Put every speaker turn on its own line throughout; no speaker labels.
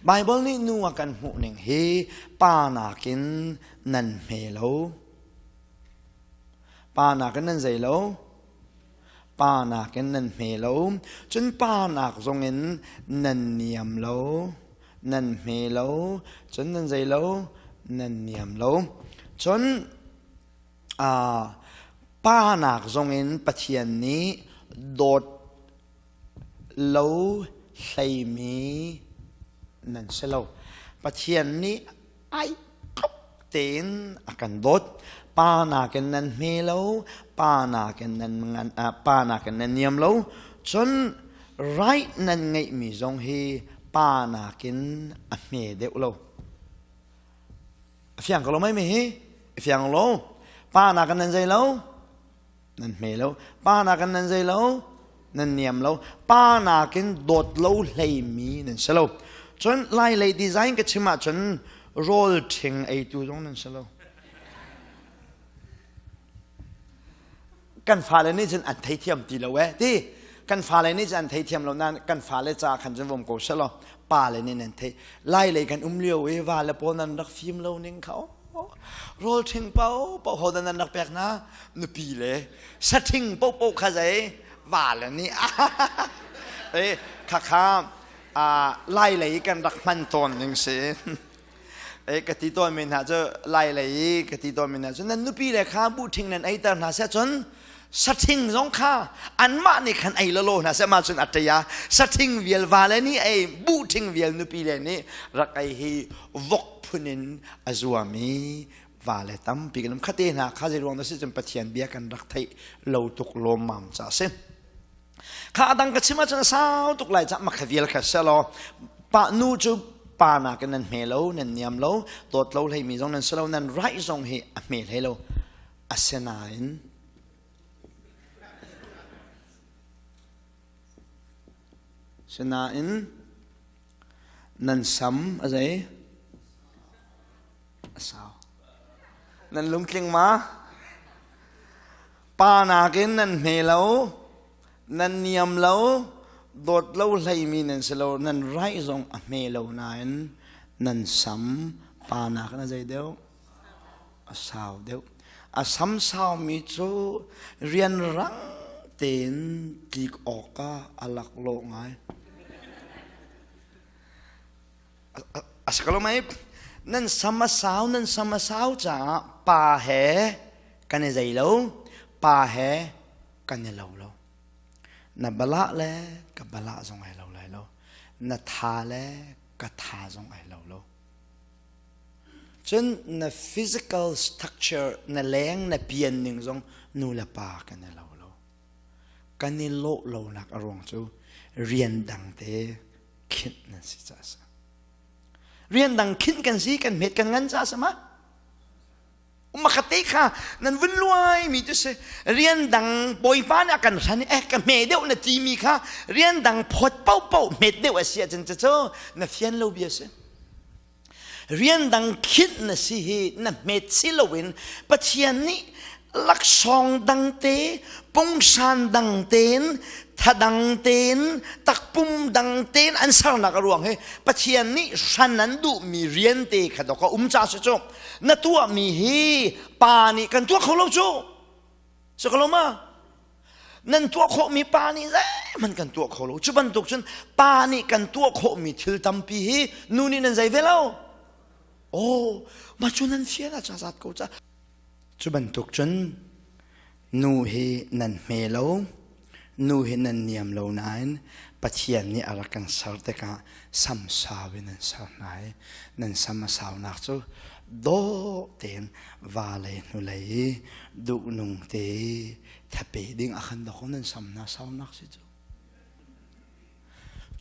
Baibal nih nu a kan hmuh ning hi pa nakin nan hme lo. Pa nakin nan zei lo. Pa nakin nan hme lo. Cun pa nak zongin nan niam lo. Nan hme lo. Cun nan zei lo. Nan niam lo. Cun pa nak zongin Pathian nih dawt lo hleimi nan si lo. Pathian nih ai tluk tein a kan dawt. Pa nakin nan hme lo, pa nakin nan ngan, pa nakin nan niam lo. Cun right nan ngeihmi zong hi pa nakin a hme deuh lo. A fiang ko lo mei mi hi? A fiang lo. Pa nakin nan zei lo? Nan hme lo. Pa nakin nan zei lo? Nan niam lo. Pa nakin dawt lo hleimi nan si lo. Cun Lai lei design ka chim ahcun rawl ṭhing eitu zong nan si lo. Kan fale nih cun an theithiam ti lo eh ti. Kan fale nih cun an theithiam lo nain kan fale ca khan cun vom ko seh law pa le nih nan theih. Lai lei kan um lio i va le pawl nan rak fim lo ning kha rawl ṭhing paohpaoh ho dah nan rak pek hna? Nupi le saṭhing paohpaoh kha zei va le nih e khakha lai lei kan rak hman tawn ning si. E ka ti tawn mi hna cu lai lei ka ti tawn mi hna cu nan nupi le kha buh ṭhing nan eiter hna seh cun saṭhing zong kha anmah nih khan ei lawlaw hna seh mah cun a ṭei a saṭhing vial va le nih ei buh ṭhing vial nupi le nih rak ei hi vok phun in a zuami va le tampi kan um khate hna kha zei ruang dah si cun Pathian bia kan rak theih lo tuk lawmmam ca a si. Kha adang ka chim ahcun a sau tuk lai cah makha vial kha selaw pa nu cu pa nakin nan hme lo nan niam lo dawt lo hleimi zong nan si lo nan raih zong hi a hme hlei lo asinain sinain nan sam a zei a sau. Nan lungtling ma? Pa nakin nan hme lo, nan niam lo, dawt lo hleimi nan si lo, nan raih zong a hme lo nain nan sam pa nakin a zei deuh? A sau deuh. A sam saumi cu rianrang tein tlik awkah a laklawh ngai. A si ko lo mei? Nan sam a sau, nan sam a sau caah pa he kan i zei lo, pa he kan i lo lo. Na balah le ka balah zong ai lo lai lo. Na tha le ka tha zong ai lo lo. Cun na physical structure, na leng, na pian ning zong nu le pa kan i lo lo. Kan i lawh lonak a ruang cu rian dang te khinh nan si caah a si. Rian dang khinh kan si, kan hmet kan ngan caah a si ma? Umakhat te kha nan vun luai mi tu si rian dang bawipa nih a kan hran eh ka hme deuh na ti mi kha rian dang phawt paohpaoh hmet deuh a si ahcun cu na fian lo bia si. Rian dang khinh na si hi na hmet si loin Pathian nih laksawng dang te, pungsan dang tein, thadang tein, takpum dang tein an sernak a ruang hi Pathian nih hran an duhmi rian te kha dawk a um ca si cu. Na tuahmi hi pa nih kan tuah kho lo cu. Si ko lo ma? Nan tuah khawhmi pa nih zeihmanh kan tuah kho lo. Cu bantuk cun pa nih kan tuah khawhmi thil tampi hi nu nih nan zei ve lo. Oh, mah cu nan fial ah ca zat ko ca. Cu bantuk cun nu hi nan hme lo, nu hi nan niam lo nain Pathian nih a rak kan ser tikah samsau in an ser hna i nan sam a saunak cu dawh tein va lei hnulei i duhnung te i thape ding a khan dawk nan sam hna saunak si cu.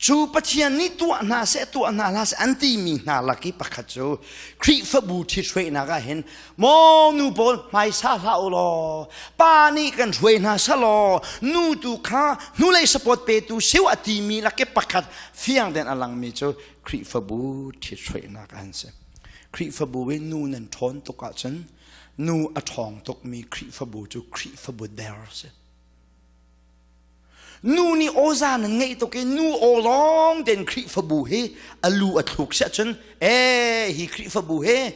Cu Pathian nih tuah hna seh tuah hna hlah seh an timi hna lak i pakhat cu Khrihfabu ṭhithruainak ah hin maw nu pawl hmaisa hlah u law pa nih kan hruai hna selaw nu tu kha hnulei support petu siu a timi lak i pakhat fiang den a langmi cu Khrihfabu ṭhithruainak an si. Khrihfabu i nu nan ṭhawn tuk ahcun nu a ṭhawng tukmi Khrihfabu cu Khrihfabu der si. Nu nih awza nan ngeih tuk i nu aw lawng tein Khrihfabu hi a lu a thluk siah cun ee hi Khrihfabu hi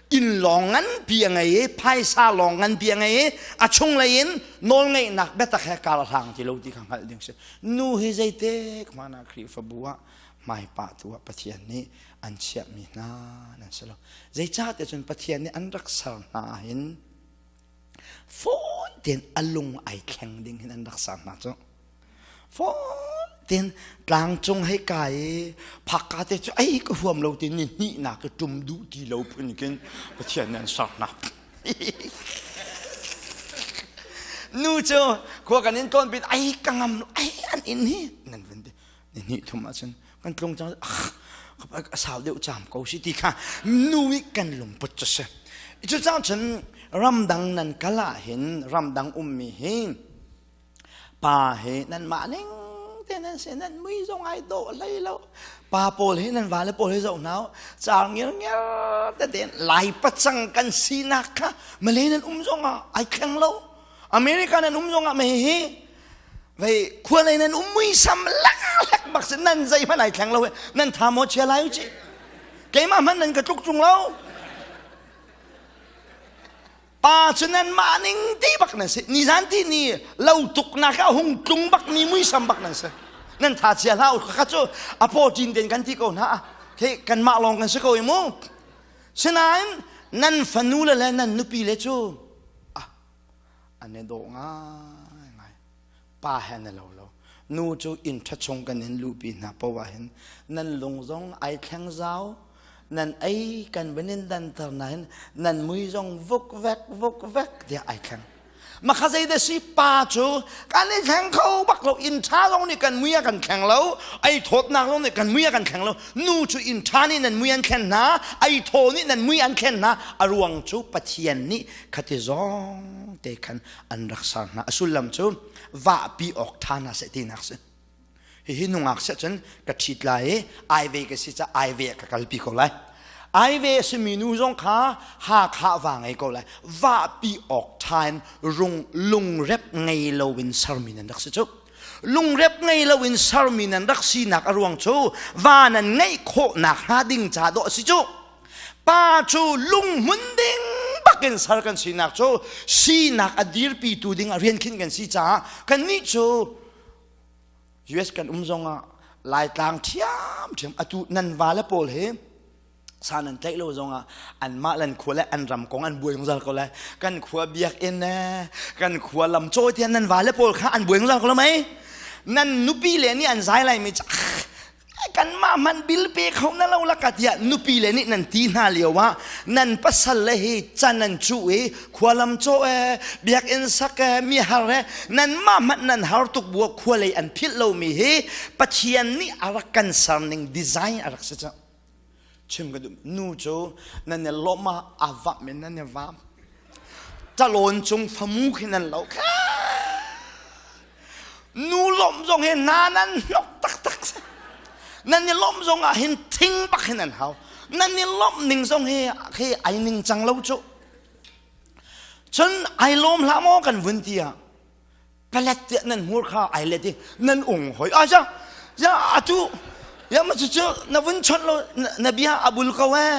inn lawng nganpi a ngei i phaisa lawng nganpi a ngei i a chunglei in nawlngeihnak biatak he kar a hlang ti lo ti kha hngalh ding si. Nu hi zeitik hmanh ah Khrihfabu ah hmaipah tu ah Pathian nih an chiahmi hna nan si lo. Zeicahtiah cun Pathian nih an rak ser hna hin fawn tein a lung ai thleng ding hin an rak ser hna cu fawn tein tlangcung hei kai i phakka te cu ei ka huam lo ti ni hnihnak ka ṭum duh ti lo phun khin Pathian nih an ser hna. Nu cu khua kan in tlawn pin ai ka ngam ai an inn hi nan vun ti ni hnih thum ahcun kan tlung cang a sau deuh cam ko si ti kha nu i kan lungput cu si cucaah cun ramdang nan kal ah hin ramdang ummi hi pa hi nan mah ning te nan si nan mui zong ai dawh hlei lo pa pawl hi nan vale pawl hi zoh hna car ngir ngir te tein lai pacang kan sinak kha Malay nan um zong ah ai thleng lo America nan um zong ah mei hi vei khua lei nan um muisam lak bak si nan zei hmanh ai thleng lo nan tha maw chia lai u ci keimah hmanh nan ka tluk tung lo pa cu nan mah ning ti bak nan si nizan ti ni lo tuk nak ah hung tlung bak mi muisam bak nan si nan tha chia hlah u kha cu a paw tin den kan ti ko hna khi kan mah lawng kan si ko i mu sinain nan fanu le le nan nupi le cu ah an i dawh ngaingai pa he na lo lo nu cu inn ṭha chung kan in luhpi hna poah ah hin nan lung zong ai thleng zau nan ei kan van in danter nain nan mui zong vuk vek vuk vek tiah ai thleng makha zei da si pa cu kan i thleng kho bak lo inn ṭha zong nih kan mui a kan thleng lo ei thawtnak zong nih kan mui a kan thleng lo nu cu inn ṭha nih nan mui an thlen hna ei thaw nih nan mui an thlen hna a ruang cu Pathian nih khati zong te khan an rak ser hna a sullam cu vahpi awk ṭha hna seh tinak si hihi nungak seh cun ka ṭhit lai i ai ve ka si ca ai ve ka kalpi ko lai ai ve a simi nu zong kha Hakha va ngei ko lai vahpi awk ṭha in rung lungrep ngei lo in sermi nan rak si cu lungrep ngei lo in sermi nan rak sinak a ruang cu va nan ngeih khawhnak hnga ding ca dawh a si cu Pa cu lunghmun ding bakin sal kan sinak cu sinak a dirpitu ding ah rian khin kan si caah kannih cu US kan um zongah Laitlang ṭhiamṭhiam atu nan vale pawl hi sa nan tlaih lo zongah anmah lan khua le an ram kong an buai zungzal ko lai kan khua biakinn le kan khua lam cawi tiah nan vale pawl kha an buai zungzal ko lai mei nan nupi le nih an zai lai mi kanmah hmanh bil pe kho na lo laka tiah nupi le nih nan ti hna lio ah nan pasal le hi can nan cuh i khualam cawh e biakinn sak e mi har e nanmah hmanh nan har tuk bu khua lei an philh lomi hi Pathian nih a rak kan ser ning design a rak si cang chim ka duh nu cu nan i lawmh ah a vamh in nan i vam calawn cung famu khi nan lo kha nu lawmh zong hi hna nan hnok taktak nan i lawmh zong ah hin thing bak hin an hau nan i lawmh ning zong hi khi ai ning cang lo cu cun ai lawm hlah maw kan vun ti ah palet tiah nan hmur kha ai let i nan ung hoi a ja ya atu ya ma cu cu na vun chawnh lo na bia a bul ko e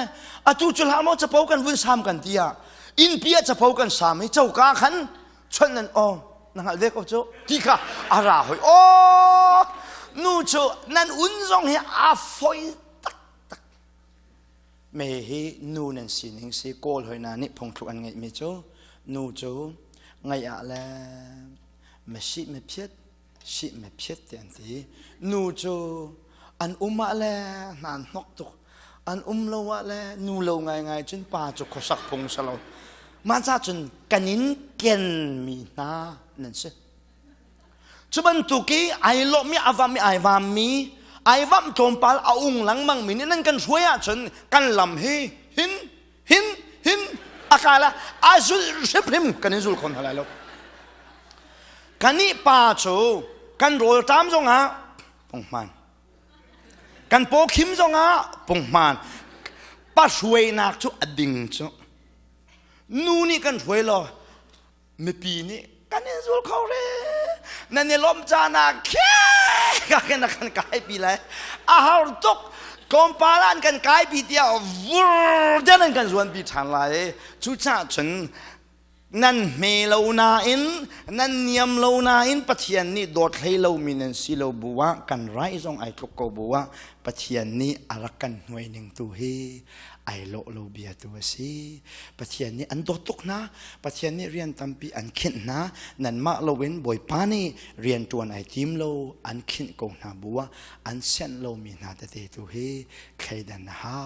atu cu hlah maw capo kan vun sam kan ti ah innpi ah capo kan sam i coka khan chawnh nan aw na hngalh ve ko cu ti kha a ra hoi aw nu cu nan un zong hi a foi taktak Me hi nu nan sining si Kawl hoi hna nih phungthluk an ngeihmi cu nu cu ngaih ah le me sih me phiat sih me phiat ti an ti. Nu cu an um ah le hna an hnok tuk an um lo ah le nu lo ngaingai cun pa cu khuasak phung si lo. Mah ca cun kan in kenmi hna nan si. Cu bantuk i ai lawmmi a vam i ai vammi ai vamh tlawmpal a ung lengmang mi nih nan kan hruai ahcun kan lam hi hin hin hin a kala a zul hrimhrim kan in zul kho hna lai lo. Kanih pa cu kan rawlṭam zongah punghman kan pawkhim zongah punghman pa hruainak cu a ding cu nu nih kan hruai law mipi nih kan in zul kho re. Nan i lawmh caan ah khek ah khin a kan kaipi lai. A har tuk. Tlawmpal ah an kan kaipi tiah vur den an kan zuanpi ṭhan lai. Cucaah cun nan hme lo nain nan niam lo nain Pathian nih dawt hlei lomi nan si lo bu ah kan rai zong ai tluk ko bu ah Pathian nih a rak kan hnuai ning tu hi ai lawh lo bia tu a si. Pathian nih an dawt tuk hna. Pathian nih rian tampi an khinh hna. Nanmah loin Bawipa nih rian ṭuan ai tim lo an khinh ko hna bu ah an sianh lomi hna tete tu hi thleidan a hau.